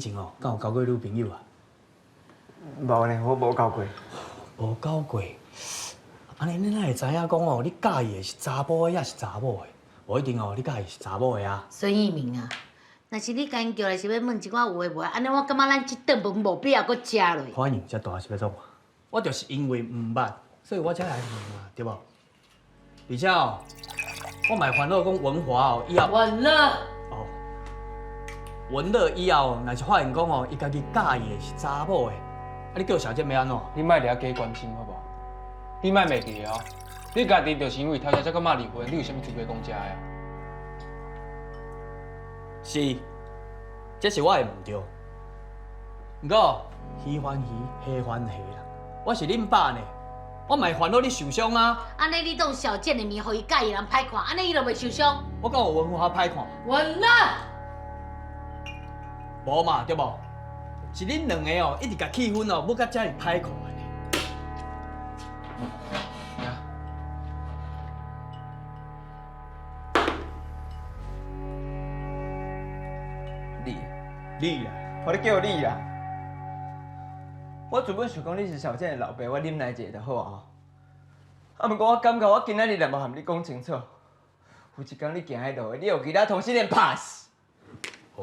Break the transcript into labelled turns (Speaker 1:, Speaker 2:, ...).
Speaker 1: 前哦，敢有交過女朋友啊？
Speaker 2: 無呢，我無交過。
Speaker 1: 無交過，按呢你哪會知影講哦？你佮意的是查埔的，抑是查某的？無一定哦，你佮意是查某的啊。
Speaker 3: 孫一鳴啊，若是你共𪜶叫來是欲問一寡有的無的，按呢我感覺咱這頓飯無必要閣食落。
Speaker 1: 反應遮大是欲創？我就是因為毋捌，所以我才來問嘛，對無？而且哦，我嘛會煩惱講文華哦，以後
Speaker 3: 文樂。
Speaker 1: 哦，文樂以後若是發現講哦，伊家己佮意的是查某的，啊，你叫小姐欲按怎？
Speaker 4: 你莫掠假關心好無？你莫袂記哦，你家己就是因為偷食才佮媽離婚，你有啥物資格講這的啊？
Speaker 1: 是，這是我的毋對。毋過魚還魚，蝦還蝦啦。我是恁爸呢，我嘛會煩惱你受傷啊。
Speaker 3: 按呢你當小賤的面，予伊佮意的人歹看，按呢伊就袂受傷。
Speaker 1: 我敢有文華歹看？
Speaker 3: 文樂。
Speaker 1: 無嘛，對無？是恁兩個哦，一直共氣氛哦，抹甲遮爾歹看的。
Speaker 4: 呀，
Speaker 2: 你，
Speaker 1: 你啦，
Speaker 2: 我咧叫你啦。我原本想講你是小賤的老爸，我忍耐一下就好啊。啊，毋過我感覺我今仔日若無和你講清楚，有一工你行彼路，你予其他同性戀拍死。